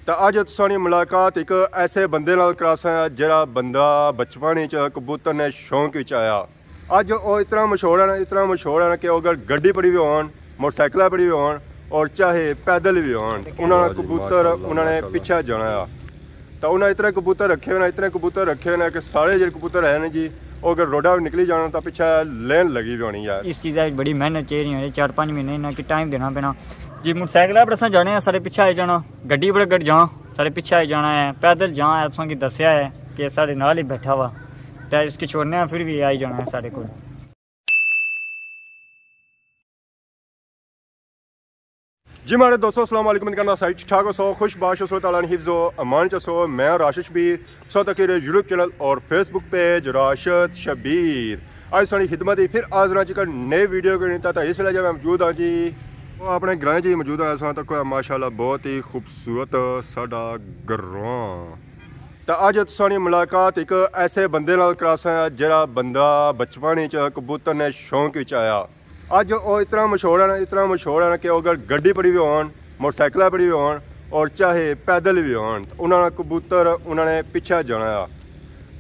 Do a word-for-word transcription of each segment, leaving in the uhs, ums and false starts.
تے اج تساں نی ملاقات ایک ایسے بندے نال کراساں، جیڑا بندہ بچپن وچ کبوتر نے شوق وچ آیا۔ اج او اتنا مشہور ہے نا، اتنا مشہور ہے نا کہ او اگر گڈی پڑی وی ہون، موٹر سائیکل پڑی وی ہون، اور چاہے پیدل وی ہون، انہاں نے واہ جی، کبوتر ماشاءاللہ، انہاں نے ماشاءاللہ۔ پیچھے جانا آ۔ تے انہاں اتنے کبوتر رکھے ہوئے نے، اتنے کبوتر رکھے ہوئے نے کہ سارے جیڑے کبوتر ہیں نا جی، او اگر روڈا پہ نکلی جانا تاں پیچھے لین لگی وی ہونی ہے۔ اس چیزا وچ بڑی محنت چاہیے، چار پنج مہینے انہاں کی ٹائم دینا پینا۔ جی موٹر سائیکل پر اساں جانے آں، سارے پیچھے آئی جانا، گڈی پر اگر جاں، سارے پیچھے آئی جانا ہے، پیدل جاں، اساں کی دسیا ہے کہ سارے نال ہی بیٹھا ہوا، تے اس کی چھوڑنے آں، پھر بھی آئی جانا ہے سارے کول۔ جی ماڑے دوستو، السلام علیکم، امید کرنا سارے ٹھیک ٹھاک ہوسو، خوش باش ہوسو، تعالیٰ نے حفظ و امان چ ہوسو۔ میں راشد شبیر، تساں تک میرے یوٹیوب چینل اور فیس بک پیج راشد شبیر۔ اج ساڑی خدمت ہی پھر حاضر ہاں جی، نئے ویڈیو کے نتا۔ تے اس ویلے جو میں موجود ہاں جی، او اپنے گرائیں جی موجود ہاں، اساں تک ماشاءاللہ بہت ہی خوبصورت ساڈا گراں۔ تے اج تساں نی ملاقات ایک ایسے بندے نال کراساں، جیڑا بندہ بچپن وچ کبوتر نے شوق وچ آیا۔ اج او اتنا مشہور ہے نا، اتنا مشہور ہے نا کہ او اگر گڈی پڑی وی ہون، موٹر سائیکل پڑی وی ہون، اور چاہے پیدل وی ہون، انہاں نے کبوتر انہاں نے پیچھے جانا آ۔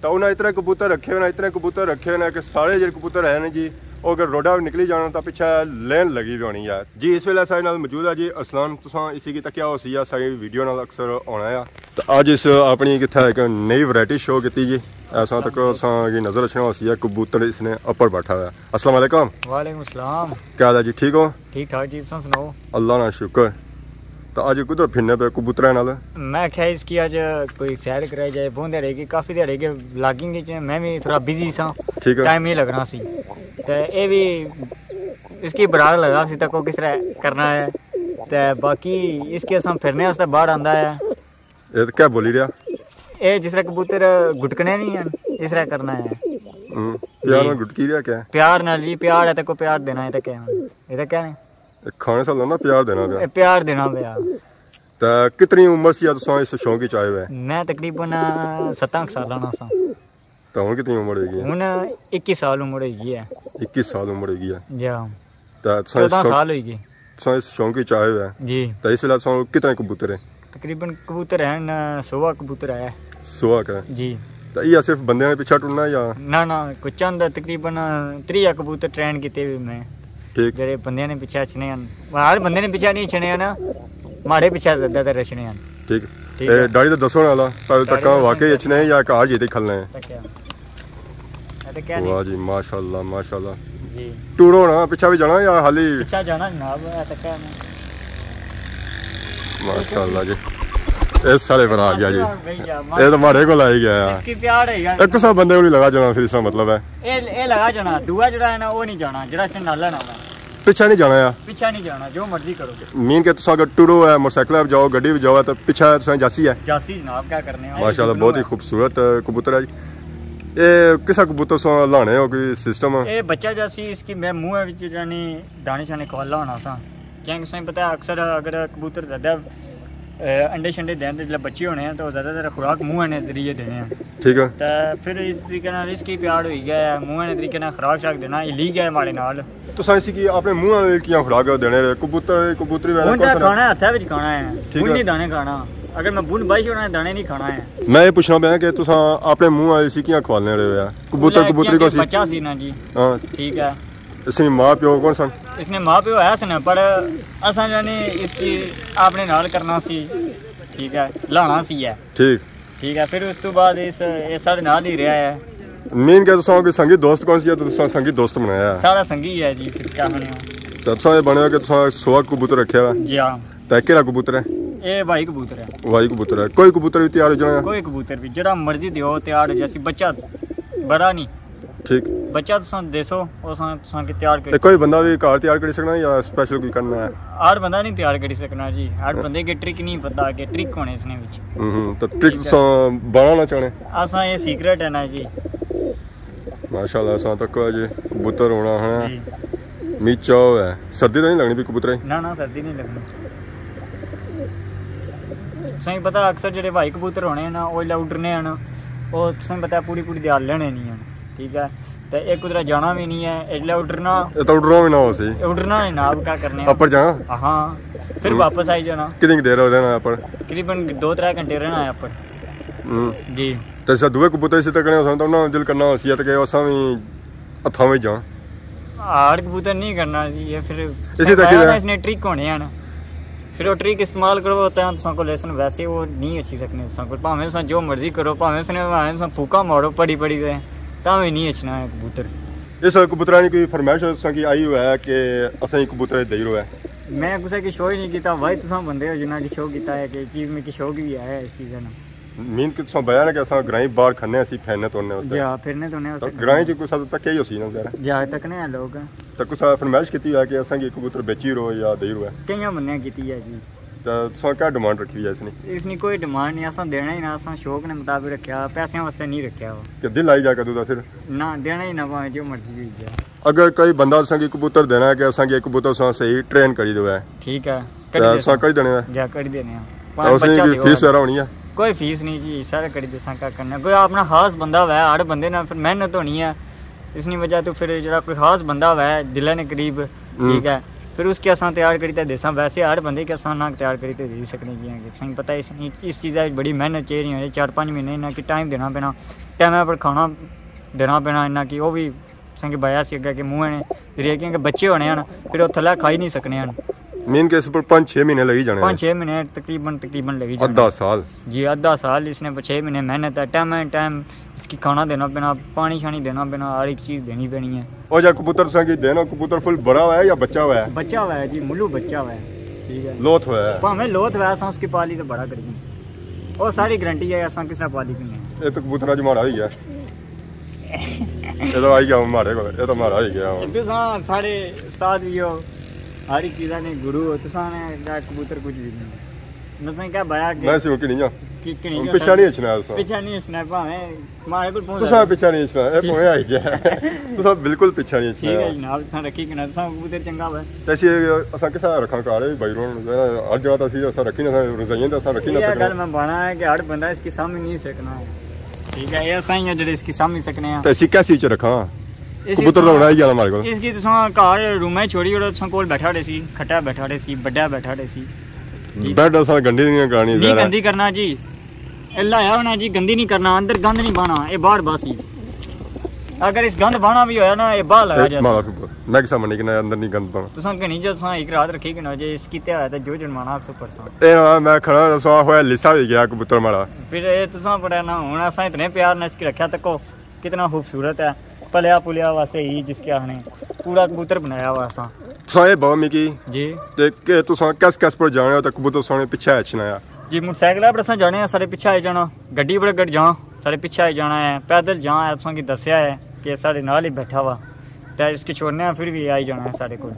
تے انہاں اتنے کبوتر رکھے ہوئے نے، اتنے کبوتر رکھے ہوئے نے کہ سارے جیڑے کبوتر ہیں نا جی، او اگر روڈا پہ نکلی جانا تاں پیچھے لین لگی وی ہونی ہے۔ جی اس ویلے ساڑے نال موجود ہے جی ارسلان، تساں اسی کی تکیا ہوسی یا ساڑی ویڈیو نال اکثر ہونا ہے۔ تے اج اس اپنی کتھے ایک نئی ورائٹی شو کیتی جی۔ اساں تک اساں کی نظر اچھنا ہوسی ہے، کبوتر اس نے اپر بیٹھا ہوا ہے۔ السلام علیکم۔ وعلیکم السلام۔ کیا حال ہے جی، ٹھیک ہو؟ ٹھیک ٹھاک جی، تساں سناؤ؟ اللہ نا شکر۔ تے اج کدھر پھرنے پے کبوتراں نال؟ میں آکھیا اس کی اج کوئی سیر کرائی جائے، بہت دیہاڑے کی، کافی دیہاڑے کی لاگنگ وچ، میں بھی تھوڑا بزی ساں، ٹھیک ہے۔ ٹائم نہیں لگنا سی۔ تے اے بھی اس کی برا لگا سی تکو کس طرح کرنا ہے۔ تے باقی اس کے اساں پھرنے واسطے باہر آندا ہے۔ اے تے کیا بولی رہیا؟ اے جس طرح کبوتر گھٹکنے نہیں ہیں، اس طرح کرنا ہے۔ ہوں، پیار جی۔ نال گھٹکی رہیا کیا؟ پیار نال جی، پیار ہے تے کو پیار دینا ہے تے کیا ہے؟ اے تے کیا ہے؟ اے کھانے سال نا پیار دینا پیا۔ اے پیار دینا پیا۔ تے کتنی عمر سی تساں اس شوق وچ آئے ہوئے؟ میں تقریباً ستاں کُ سالاں نا ساں۔ تے ہن کتنی عمر ہوئی گئی ہے؟ ہن اکی سال عمر ہوئی گئی ہے۔ اکی سال عمر ہوئی گئی ہے۔ جی ہاں۔ تے تساں اس چوداں شوق، سال ہوئی گئے۔ تساں اس شوق وچ آئے ہوئے ہیں۔ جی۔ تے اس ویلے تساں کتنے کبوتر ہیں؟ تقریباً کبوتر ہیں، سوا کبوتر ہے۔ سوا کا؟ جی۔ تے یہ صرف بندیاں نے پیچھے ٹرنا یا؟ نہ نہ، کوئی چند تقریباً تریہہ کبوتر ٹرین کیتے ہوئے میں۔ ٹھیک۔ جڑے بندیاں نے پیچھے اچھنے ہیں۔ ہر بندے نے پیچھے نہیں اچھنے ہیں نا، ماڑے پیچھے زیادہ تر اچھنے ہیں۔ ٹھیک۔ ٹھیک اے، ہے۔ ڈاڑی تے دسو نا، پہلے ڈاڑی تکاں تے واقعی دسو۔ اچھنے ہیں یا گھر جیتے کھلنے ہیں؟ تکیا۔ اے تے کیا نہیں؟ واہ جی، ماشاءاللہ، ماشاءاللہ۔ جی۔ ٹورو ہونا، پچھا بھی جانا یا حالی؟ پچھا جانا جناب، اے تے کیا نہیں؟ ماشاءاللہ جی۔ اے سارے پر آ گیا جی۔ بھائی گیا، اے تو ماڑے کول آئی گیا۔ اس کی پیار ہے یار۔ اے کسا بندے کو نہیں لگا جانا پھر اس کا مطلب ہے؟ اے، اے لگا جانا، دوا جڑا ہے نا، وہ نہیں جانا، جڑا اس نے نال لینا ہونا۔ پچھا نہیں جانا ہے؟ پچھا نہیں جانا، جو مرضی کرو۔ مین کہ تساں اگر ٹورو ہے، موٹر سائیکل پر جاؤ، گڈی پر جاؤ، تو پچھا تساں جاسی ہے؟ جاسی جناب، کیا کرنے ہیں؟ ماشاءاللہ، بہت ہی خوبصورت، آ، کبوتر ہے جی۔ اے کسا کبوتر سو لانے ہو، کوئی سسٹم ہے؟ اے بچہ جاسی، اس کی میں منہ وچ جانی دانے شانے کھوالا ہونا سا۔ کیونکہ تساں پتہ ہے، اکثر اگر کبوتر زیادہ، اے، انڈے شنڈے دین تے جلے بچے ہونے ہیں، تو زیادہ تر خوراک منہ نے ذریعے دینے ہیں۔ ٹھیک ہے۔ تے پھر اس طریقے نال اس کی پیار ہوئی گیا ہے، منہ نے طریقے نال خوراک شراک دینا، ہلی گیا ہے ماڑے نال۔ تساں اسی کی اپنے منہ نال کیاں خوراک دینے رہے؟ کبوتر، کبوتری وغیرہ ہن کون تے سا؟ کھانا ہتھے وچ کھانا ہے، ٹھیک ہے۔ ہن نہیں دانے کھانا۔ اگر میں بن بائی چھوڑنا ہے، دانے نہیں کھانا ہے۔ میں یہ پوچھنا پیا کہ تساں اپنے منہ نال اسی کیاں کھوالنے رہے ہو؟ کبوتر، کبوتری کون سی؟ بچہ سی نا جی۔ ہاں۔ ٹھیک ہے۔ اس نے ماں پیو کون سن؟ اس نے ماں پیو ہے سن، پر اساں جانے اس کی اپنے نال کرنا سی، ٹھیک ہے، لانا سی ہے۔ ٹھیک۔ ٹھیک ہے، پھر اس تو بعد اس، یہ ساڑے نال ہی رہیا ہے۔ مین کہ تساں کوئی سنگی دوست کون سی ہے، تو تساں سنگی دوست بنایا ہے؟ ساڑا سنگی ہے جی، پھر کیا ہونے ہو۔ تو تساں یہ بنیا کہ تساں سوا کبوتر رکھیا ہے؟ جی ہاں۔ تے کیڑا کبوتر ہے؟ اے وائی کبوتر ہے۔ وائی کبوتر ہے۔ کوئی کبوتر بھی تیار ہو جانا ہے؟ کوئی کبوتر بھی، جڑا مرضی دیو، تیار ہو جاسی۔ بچہ بڑا نہیں۔ ٹھیک۔ بچہ تساں دیسو، او ساں، تساں کی تیار کری۔ تے کوئی بندہ بھی گھر تیار کری سکنا یا اسپیشل کوئی کرنا ہے؟ ہر بندہ نہیں تیار کری سکنا جی، ہر بندے کی ٹرک نہیں پتا کہ ٹرک ہونے اس نے وچ۔ ہوں ہوں، تو ٹرک ٹھیک ہے۔ تساں بنانا چاہنے؟ اساں یہ سیکرٹ ہے نا جی۔ ماشاءاللہ، اساں تک جی کبوتر ہونا ہے۔ جی۔ می چاؤ ہے۔ سردی تو نہیں لگنی بھی کبوتریں؟ نہ، نہ، سردی نہیں لگنی۔ تساں کی پتہ، اکثر جڑے ہوائی کبوتر ہونے ہیں نا، او جلے اڈرنے ہیں نا، او تساں کی پتہ پوری، پوری دیہاڑ لینے نہیں ہیں۔ ٹھیک ہے۔ تے ایک ادھر جانا بھی نہیں ہے، ایڈلا اڈرنا، یہ تو اڈرنا بھی نہ ہو سی۔ اڈرنا ہے نا، اب کیا کرنے ہیں؟ اپر جانا؟ ہاں، پھر ہوں۔ واپس آئی جانا۔ کتنی دیر ہو رہنا اپر؟ تقریباً دو ترے گھنٹے رہنا ہے اپر۔ ہوں۔ جی۔ تے اسا دوے کبوتر اسی تکنے ہوسن، تو انہاں دل کرنا ہوسی کہ اساں بھی ہتھاں وچ جاں۔ ہار کبوتر نہیں کرنا جی، یہ پھر اسی تک پتہ ہے نا، اس نے ٹرک ہونے ہیں نا۔ پھر وہ ٹرک استعمال کرو، ہوتا ہے تساں کو لیسن ویسے وہ نہیں اچھی سکنے تساں کو، بھاویں تساں جو مرضی کرو، بھاویں اس نے، بھاویں تساں پھوکا مارو پڑی پڑی دے، تاں بھی نہیں اچھنا ہے کبوتر۔ اس کبوترانی کوئی فرمائش تساں کی آئی ہوا ہے کہ اساں ایک کبوتر دئی رہو ہے؟ میں کسے کی شو ہی نہیں کیتا، بھائی تساں بندے ہو جنہاں کی شو کیتا ہے کہ چیز میں کی شوق بھی ہے اس چیز نا۔ مین کہ تساں بیان ہے کہ اساں گرائیں باہر کھنے اسی پھیرنے توڑنے واسطے۔ جی ہاں، پھرنے توڑنے واسطے تو کھنے گرائیں ہیں۔ چ کسا تو تکیا ہی ہوسی نا ذرا۔ جی ہاں، تکنے ہیں لوگ۔ تو کسا فرمائش کیتی ہویا کہ اساں کی کبوتر بیچی رو یا دئی رو ہے؟ کئیاں بندیاں کیتی ہے جی۔ تو تساں کیا ڈیمانڈ رکھی ہوئی ہے اس نی؟ اس نی کوئی ڈیمانڈ نہیں، اساں دینا ہی نہ، اساں شوق نے مطابق رکھیا، پیسے واسطے نہیں رکھیا ہوا۔ کہ دل آئی جائے کدوں دا پھر؟ نہ، دینا ہی نہ، بھاویں جو مرضی ہوئی جائے۔ اگر کوئی بندہ اساں کی کبوتر دینا ہے کہ اساں کی کبوتر اساں صحیح ٹرین کری دو ہے، ٹھیک ہے، تے کری اساں دیساں۔ کری دینے ہیں۔ جا کری دینے ہیں۔ تے اس نی بچہ کوئی دیو فیس ہے۔ وغیرہ ہونی ہے؟ کوئی فیس نہیں جی، سارا کری دیساں، کیا کرنا۔ کوئی اپنا خاص بندہ ہوئے، ہر بندے نال پھر محنت ہونی ہے، اس نی وجہ تو پھر جڑا کوئی خاص بندہ ہوئے دلے نے قریب، ہوں۔ ٹھیک ہے، پھر اس کے اساں تیار کری تے دیساں۔ ویسے ہر بندے کے اساں نہ تیار کری تے دے سکنے، جیاں کہ تساں پتہ ہے اس، اس چیزا وچ بڑی محنت چاہیے ہوندی ہے، چار پانچ مہینے انہاں کی ٹائم دینا پینا، ٹائم پر کھانا دینا پینا انہاں کی، وہ بھی تساں کی بایا سی اگے کہ منہ نے ذریعے، کیونکہ بچے ہونے ہیں، پھر وہ تھلے کھائی نہیں سکنے ہیں۔ مین کہ اس پر پانچ چھ مہینے لگی جانے پانچ ہیں۔ چھ مہینے تقریباً، تقریباً لگی جانے۔ ادھا سال؟ جی، ادھا سال اس نے چھ مہینے محنت ہے، ٹائم ہے ٹائم اس کی کھانا دینا پینا، پانی شانی دینا پینا، ہر ایک چیز دینی پینی ہے۔ او جا کبوتر تساں کی دینا، کبوتر فل بڑا ہوا ہے یا بچہ ہوا ہے؟ بچہ ہوا ہے جی، ملو بچہ ہوا ہے۔ ٹھیک ہے۔ لوت ہوا ہے؟ بھاویں لوت ہوا ہے، اساں اس کی پالی تو بڑا کری۔ او ساری گارنٹی ہے، اساں کس طرح پالی کنے۔ یہ تو کبوتر اج ماڑا ہوئی گیا۔ یہ تو آئی گیا ماڑے کو، یہ تو ماڑا ہوئی گیا ہن۔ تساں سارے استاد بھی ہو، ہر ایک چیزاں نے گرو ہو، تساں نے کیا کبوتر کچھ بھی نہیں۔ میں تساں کیا بایا کہ میں سی کہ نہیں جا۔ کہ، کہ نہیں ہن جا پچھا سر۔ نہیں اچھنا تساں۔ پچھا نہیں اچھنا، بھاویں ماڑے کول پہنچ پچھا، جائے۔ پچھا نہیں اچھنا، اے ٹھیک۔ پہنچ آئی گیا۔ تساں بالکل پچھا نہیں اچھنا۔ ٹھیک ہے جناب، تساں رکھی کنا، تساں کبوتر چنگا ہوئے۔ تے اسی، اساں کسا رکھاں گھر، بھائی رون، ہر جگہ تے اسی، اساں رکھی نہ، رضائیاں تے اساں رکھی نہ یہ سکنے۔ گل میں بانا ہے کہ ہر بندہ اس کی سامنے نہیں سکنا ہے۔ ٹھیک ہے، یہ اساں ہی ہیں جڑے اس کی سامنے سکنے ہیں۔ تے اسی کیسی چ رکھاں؟ اس کی کبوتر تو تساں، بڑا ہی جانا ماڑے کول۔ اس کی تساں گھر رومے چھوڑی اوڑو، تساں کول بیٹھا رہے سی، کھٹا بیٹھا رہے سی، بڈا بیٹھا رہے سی۔ ٹھیک ہے۔ بیڈ اساں گندی نہیں کرانی، نہیں ظاہر ہے۔ گندی کرنا جی۔ اے لایا ہونا جی، گندی نہیں کرنا، اندر گند نہیں بانا، اے باہر باسی۔ اگر اس گند بانا بھی ہویا نا، اے باہر لایا اے جاسی۔ ماڑا فبر، میں کسا منی کہ اندر نہیں گند بانا۔ تساں گھنی جو تساں ایک رات رکھی گھنو جے، اس کیتے ہویا تے جو جنمانا اکسو پرساں۔ اے نا، میں کھڑا سوا ہویا لسا ہوئی گیا کبوتر ماڑا۔ پھر اے تساں پڑھا نا، ہن اساں اتنے پیار نال اس کی رکھیا، تکو کتنا خوبصورت ہے۔ پلیا پلیا واسطے ہی جس کے آخنے، پورا کبوتر بنایا ہوا اساں۔ تساں اے بہو مکی جی۔ تے کہ تساں کس کس پر جانے ہو تے کبوتر سانے پچھے اچھنا ہے؟ جی، موٹر سائیکل پر اساں جانے ہیں، سارے پچھے آئی جانا۔ گڈی پر اگر جاں، سارے پچھے آئی جانا ہے۔ پیدل جاں، ہے تساں کی دسیا ہے کہ سارے نال ہی بیٹھا ہوا۔ تے اس کی چھوڑنے ہیں، پھر بھی آئی جانا ہے سارے کول۔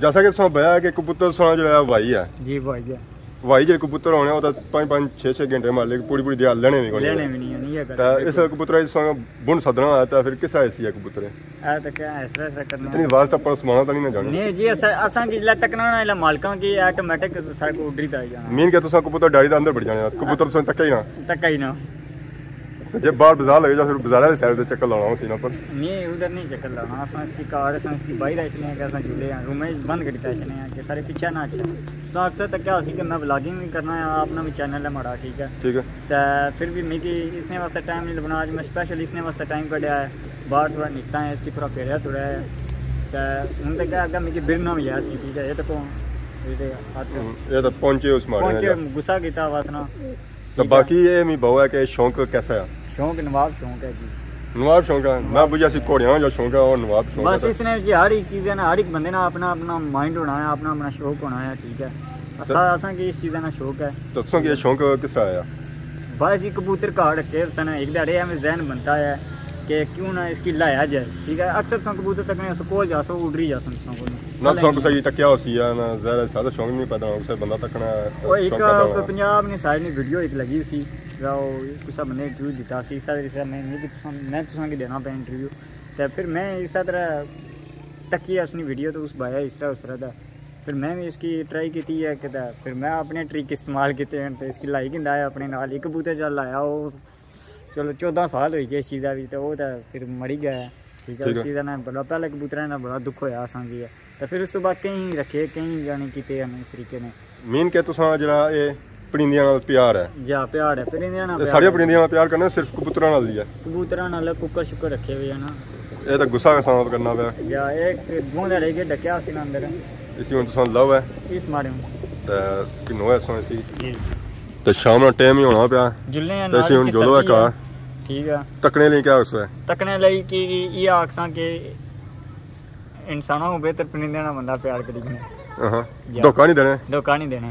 جیسا کہ تساں بتایا کہ کبوتر سانا جو ہے ہوائی ہے۔ جی، ہوائی ہے۔ ہوائی جے کبوتر ہونے، وہ تو پانچ پانچ چھ چھ گھنٹے مار لے، پوری پوری دیہاڑ لہنے بھی کون۔ لہنے بھی نہیں، یہ گل تے ہے۔ اس کبوتر سانا بن سدنا ہے، تے پھر کس طرح ایسی ہے کبوتر ہے؟ اے تے کیا ایسا ایسا کرنا اتنی ہے؟ آواز تے اپنا سمانا تے نہیں نہ جانا۔ نہیں جی، اسا، اساں کی جلے تکنا نا، الا مالکاں کی آٹومیٹک سارے کو اڈری دا جانا۔ مین کہ تساں کبوتر ڈاڑی دے اندر بڑ جانے، کبوتر تساں تکیا ہی نہ۔ تکیا ہی نہ۔ تے جے باہر بازار لگے جا، پھر بازار دے سائیڈ تے چکر لانا اسی نا پر۔ نہیں، ادھر نہیں چکر لانا، اساں اس کی کار، اساں اس کی بائی دا اچھنے ہیں کہ اساں جلے ہیں، رومے بند کری تے اچھنے ہیں کہ سارے پیچھے نہ اچھن۔ تو اکثر تکیا ہوسی کہ میں ولاگنگ بھی کرنا ہے، اپنا بھی چینل ہے ماڑا، ٹھیک ہے۔ ٹھیک ہے۔ تے پھر بھی میکی اس نے واسطے ٹائم نہیں لبنا، اج میں سپیشل اس نے واسطے ٹائم کڈیا ہے۔ باہر تھوڑا نکتا ہے، اس کی تھوڑا پھیریا تھوڑا ہے۔ تے ہن تے کیا اگے میکی برنا بھی ہے سی، ٹھیک ہے، یہ تے کون، یہ تے ہاتھ ہوں، یہ تے پہنچے اس مارے پہنچے نے جا۔ غصہ کیتا وا اس نا۔ تے ٹھیک ہے۔ باقی یہ می بہو ہے کہ شوق کیسا ہے؟ شوق نواب شوق ہے جی۔ نواب شوق ہے۔ میں بجھیا سی گھوڑیاں جو شوق ہے، اور نواب شوق بس ہے۔ اس نے جی ہر ایک چیز ہے نا، ہر ایک بندے نا اپنا اپنا مائنڈ ہونا ہے، اپنا اپنا شوق ہونا ہے، ٹھیک ہے۔ تے اساں، اساں کی اس چیزاں نا شوق ہے۔ تو تساں کی یہ شوق کس طرح آیا؟ بس جی کبوتر گھر رکھے ہوتے نا، ایک دھیاڑے ایویں ذہن بنتا ہے کہ کیوں نہ اس کی لایا جائے، ٹھیک ہے۔ اکثر تساں کبوتر تکنے، اس کول جاسو، اڈری جاسو تساں کول۔ نہ تساں کسے کی تکیا ہوسی ہے، نہ ظاہر ہے سارا شوق نہیں پیدا ہونا، کسے بندہ تکنا ہے، وہ ایک شوق پیدا کوئی ہونا۔ پنجاب نے سائیڈ نی ویڈیو ایک لگی سی، ذرا وہ کسا بندے انٹرویو دیتا سی، اس طرح میں نہیں کہ تساں، میں تساں کی دینا پیا انٹرویو۔ تے پھر میں اس طرح تکی اس نی ویڈیو تو اس بایا اس طرح، اس طرح دا۔ پھر میں بھی اس کی ٹرائی کیتی ہے کہ تے پھر میں اپنے ٹرک استعمال کیتے ہیں تے اس کی لائی گھندا ہے اپنے نال۔ ایک کبوتر جا لایا، وہ چلو، چودہ سال ہوئی گئے اس چیزا بھی، تے وہ تے پھر مری گیا ہے۔ ٹھیک ہے، ٹھیک ہے۔ اس چیزا نے بڑا، پہلے کبوتراں نا بڑا دکھ ہویا اساں کی۔ تے پھر اس تو بعد کہیں رکھے، کہیں یعنی کیتے ہیں اس طریقے نے۔ مین کہ تساں جڑا اے پرندیاں نال پیار ہے۔ یا پیار ہے، پرندیاں نال اے پیار ساریاں ہے۔ پرندیاں نال پیار کرنا، صرف کبوتراں نال ہی ہے۔ کبوتراں نال، ککڑ شکڑ رکھے ہوئے ہیں نا۔ اے تے غصہ کساں کرنا پیا۔ یا ایک دو دھڑے کے ڈکیا اسی نا اندر۔ اسی ہن تساں لو ہے۔ اس مارے ہوں۔ تے کنو ہے سو اسی۔ جی۔ تے شام نا ٹائم ہی ہونا پیا۔ جلنے ہیں تے نال اسی ہن کی جلو ہے سردی ہے۔ گھر۔ ٹھیک ہے۔ تکنے لئی کیا اس ہے؟ تکنے لئی کہ یہ آکھساں کہ انسانوں کو بہتر پرندے نال بندہ پیار کری کنے۔ ہاں۔ یا۔ دھوکا نہیں دینا۔ دھوکا نہیں دینا۔